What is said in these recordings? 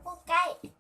Pub kaib.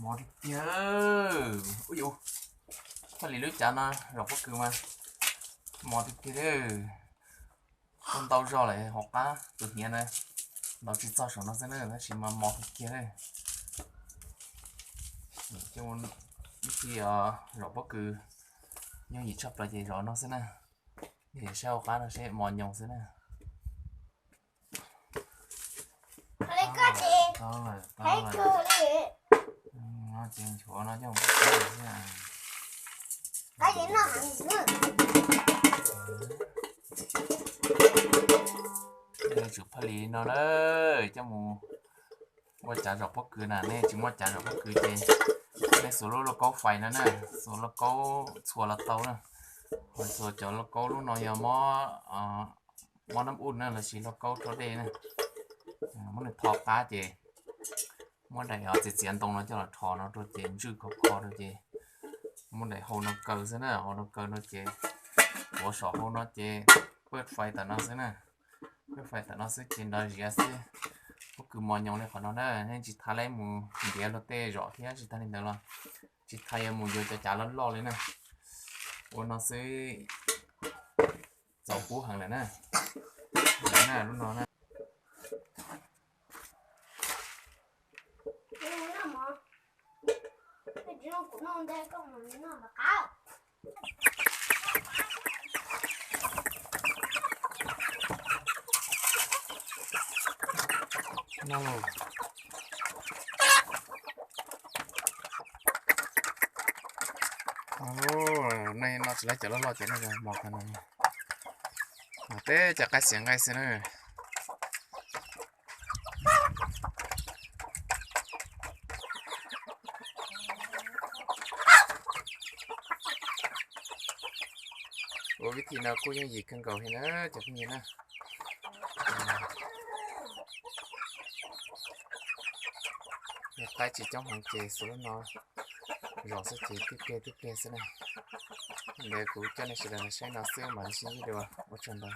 Mov tiag tiag. Ui dab. Paj Lis lub cav no zom pob kws mas mos tiag tiag li. Kuj ntau zog lawm hauv qab tus hniav na, ntaus tsis txog saum no xwb na, tab sis mas mos tiag tiag li. Ib txhij zom pob kws yooj yim tshaj plaws ces zom no xwb na. Yog saib hauv qab no seb mos nyoos xwb na. Tau lawm, tau lawm. Ces nchuav no coj mus pub xwb. Tsum Paj Lis no na, coj mus ua cav zom pob kws na, nej tsis muaj cav zom pob kws ces nej xuas lub lauj kaub fais no na, xuas lauj kaub txhua los tau na. Ho xuas cov lauj kaub lub no yog mob, mob nab ub na lossis lauj kaub rho dej na. Muab nws tho qab ces muab daim txiav txiav ntoo no coj los rho no rau ces ntswj khov kho rau ces muab daim hau no kaw xwb na, hau no kaw no ces tuav saum hau no ces paj fais tam no xwb na. Paj fais tam no xwb ces nrov ziav xwb. Pob kws mos nyoos li qhov no na, nej tsis tau mus ntiav luag tej zom thiab tsis tag li ntawd los tsis tau yuav mus yuav cov cav loj loj li na. Ua no xwb txaus pub heev lawm na. Lub no na. Nej no tsis laib cov loj loj ces nej mos qhov no. Mos teb cov qaib xiav nqaij xwb na. Ua vib thim no kuj yooj yim kawg nkaus li na cov phooj ywg na. Yog qaib tsis coob heev ces xuas lub no zom xwb ces tib pliag tib pliag xwb na. Ntawd kuv coj nej sawv daws los saib no xwb mam li sib ntsib dua, ua tsaug ntau.